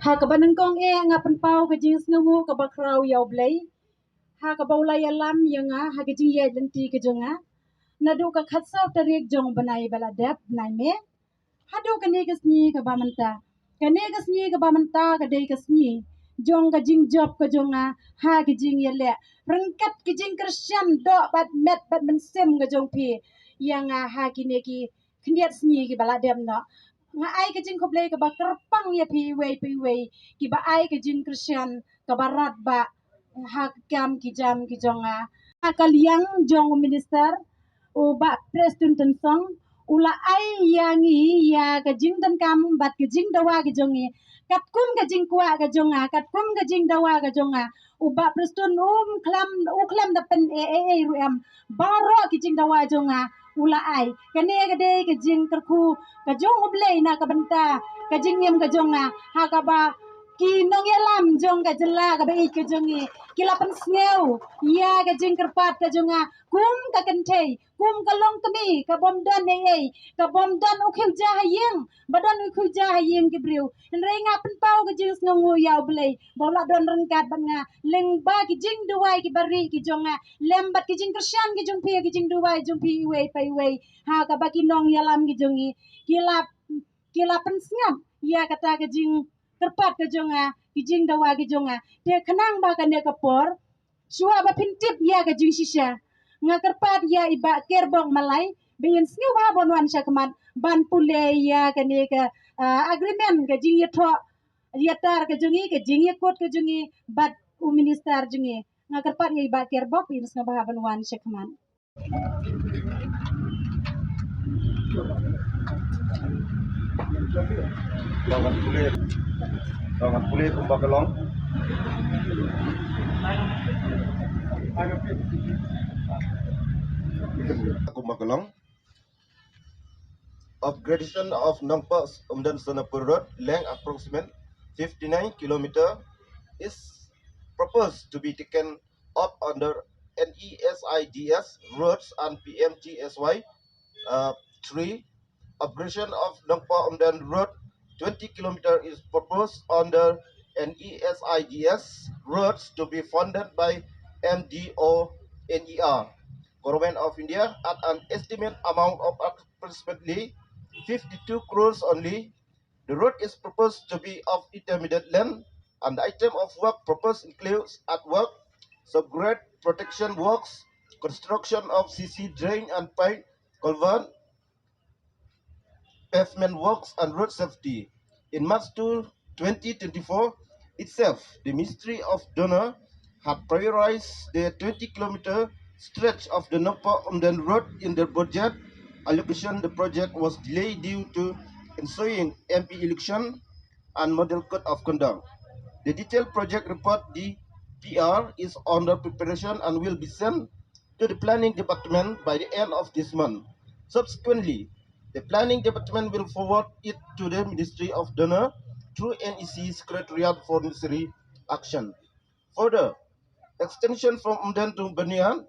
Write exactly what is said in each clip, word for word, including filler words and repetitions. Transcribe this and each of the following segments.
Ha kaba nyngkong eh nga pynpaw ka jingsngewnguh kaba khraw ïa U Blei ha kaba u la ïalam ïa nga ha ka jingïaid lynti ka jong nga naduh ka khatsaw tarik jong u bnai ba la dep, bnai May, haduh kane ka sngi kaba mynta. Kane ka sngi kaba mynta ka dei ka sngi jong ka jingjop ka jong nga ha ka jingïaleh ryngkat ka jingkyrshan doh bad met bad mynsiem ka jong phi ïa nga ha kine ki khyndiat sngi kiba la dep noh. Nga ai ka jingkhublei kaba kyrpang ïa phi iwei pa iwei kiba ai ka jingkyrshan kaba radbah ha ka kam ki jam ki jong nga. Ha ka liang jong u minister, u Bah Prestone Tynsong, u la ai ïa ngi ïa ka jingdonkam bad ka jingdawa ka jong ngi. Katkum ka jingkwah ka jong nga, katkum ka jingdawa ka jong nga, u Bah Prestone um khlem, u khlem da pyneh ei ei ruh em. Baroh ki jingdawa jong nga u la ai. Kane ka dei ka jingkyrkhu ka jong U Blei na ka bynta ka jingim ka jong nga, ha kaba ki nongïalam jong ka jylla kaba ïeit ka jong ngi ki la pynsngew ïa ka jingkyrpad ka jong nga kum ka kynthei, kum ka longkmie ka bym don ei ei, ka bym don u khiew ja ha ïing, ba don u khiew ja ha ïing ki briew. Hynrei nga pynpaw ka jingsngewnguh ïa U Blei ba u la don ryngkat bad nga lyngba ki jingduwai kiba rieh ki jong nga lem bad ki jingkyrshan ki jong phi, ki jingduwai jong phi iwei pa iwei, ha kaba ki nongïalam ki jong ngi ki la, ki la pynsngap ïa kata ka jingkyrpad ka jong nga, ki jingdawa ki jong nga. Te khnang ba kane ka por shuwa ba phin tip ïa ka jingshisha, nga kyrpad ïa i Bah Kerbok Malai ba in sngewbha ban wan sha khmat ban pule ïa kane ka, ah, agreement, ka jingïathoh ïatar ka jong ngi, ka jingïakut ka jong ngi bad u minister jong ngi. Nga kyrpad ïa i Bah Kerbok ba in sngewbha ban wan sha khmat. Ba ngan pule, ba ngan pule kumba ka long. Kumba ka long. Upgradation of Nongpoh Umden Sonapur Road, length approximate fifty-nine kilometer, is proposed to be taken up under N E S I D S roads and P M G S Y, uh, three. Upgradation of Nongpoh Umden Road, twenty kilometer, is proposed under N E S I D S roads to be funded by M D O N E R, Government of India, at an estimate amount of approximately fifty-two crores only. The road is proposed to be of intermediate length, and the item of work proposed includes earthwork, subgrade protection works, construction of C C drain and pipe culvert, pavement works, and road safety. In March two, twenty twenty-four itself, the Ministry of DoNER had prioritized the twenty kilometer stretch of the Nongpoh Umden Road in their budget allocation. The project was delayed due to ensuing M P election and model code of conduct. The detailed project report, D P R, is under preparation and will be sent to the planning department by the end of this month. Subsequently, the planning department will forward it to the Ministry of DoNER through N E C secretariat for necessary action. Further, extension from Umden to Byrnihat,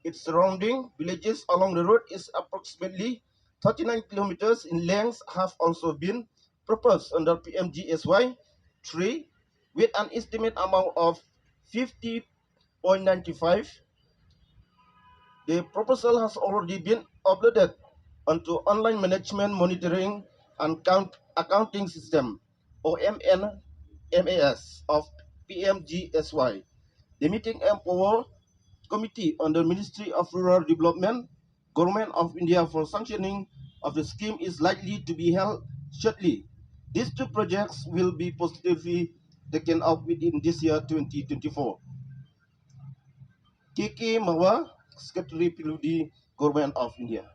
its surrounding villages along the road is approximately thirty-nine kilometers in length, have also been proposed under P M G S Y three with an estimate amount of fifty point nine five. The proposal has already been uploaded onto Online Management Monitoring and Count Accounting System, or M N M A S, of P M G S Y. The meeting empower committee under Ministry of Rural Development, Government of India, for sanctioning of the scheme is likely to be held shortly. These two projects will be positively taken up within this year, twenty twenty-four. K K Mawa, Secretary P W D, Government of India.